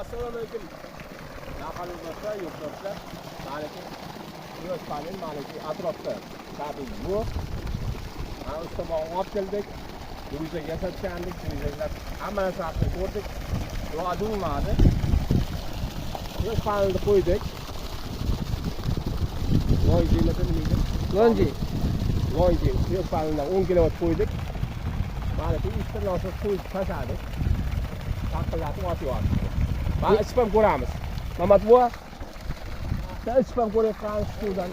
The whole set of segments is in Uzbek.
Assalomu alaykum. Naqal do'stlar, yurtdoshlar. Maliki quyosh panel, maliki atrofda tabiiy yo'q. Mana usta olib keldik. Gruza yasatgandik, gruzalar hamma narsasini ko'rdik. Rozi bo'lmadi. Quyosh panelni qo'ydik. Longi nima? Longi. Longi quyosh panelidan 10 kilovat qo'ydik. Mana bu 3 ta nasos qo'yib tashladik. Taqillatib otyapti. Mana ichib ham ko'ramiz. Mamat buva. Ichib ham ko'rayotgan suvdan.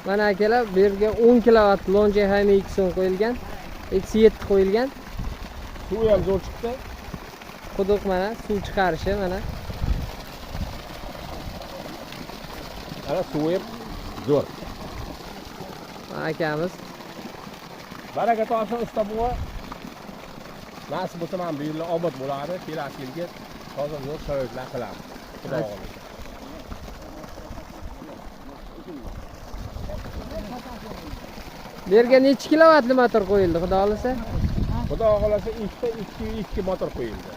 Mana akalar, bu yerga 10 kilovat Longi HMX qo'yilgan. X7 qo'yilgan. Suvi ham zo'r chiqdi. Quduq mana suv chiqarishi mana. Mana suvi ham zo'r. Akamiz. Baraka topsin usta buva. Nasib bo'lsa mana bu yil obod bo'ladi. Kelasi yilga toza zo'r sharoitlar qilamiz. Xudo xohlasa. Bu yerga necha kilovatli motor qo'yildi, xudo xolasa? Xudo xolasa ikkita 2 motor qo'yildi.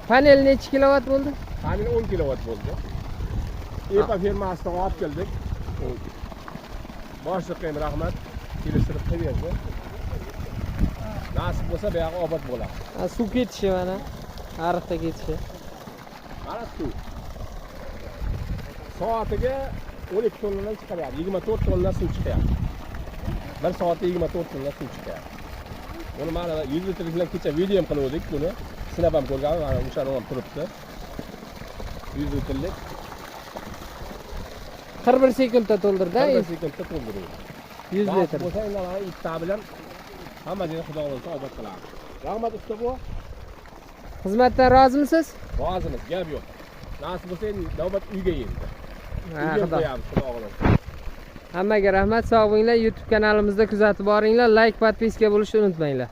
Panel necha kilovat bo'ldi? Panel 10 kilovat bo'ldi. EPA firmasidan olib keldik. Boshliqqa ham rahmat, kelishtirib qilib berdi. Nasib bo'lsa bu yog'i obod bo'ladi. Suv ketishi mana, ariqda ketishi. Mana suv. Soatiga 12 tonnadan chiqaryapti. 24 tonna suv chiqyapti. Bir soatda 24 tonna suv chiqyapti. Buni mana 100 litrlik bilan kecha video ham qiluvdik buni. Sinab ham ko'rganmiz, mana o'shani ham turibdi. 100 litrlik. 41 sekundda to'ldirdi. 41 sekundda to'ldirdi. 100 litr. Bo'lsa endi mana itta bilan hamma joyni xudo xolasa obod qilamiz. Rahmat usta bu. Xizmatdan rozimisiz? Rozimiz, gap yo'q. Nasib bo'lsa endi navbat uyga endi. Ha, Uyga qo'yamiz xudo xolasa. Hammaga rahmat, sog' bo'linglar. YouTube kanalimizda kuzatib boringlar. Like, podpiska bo'lishni unutmanglar.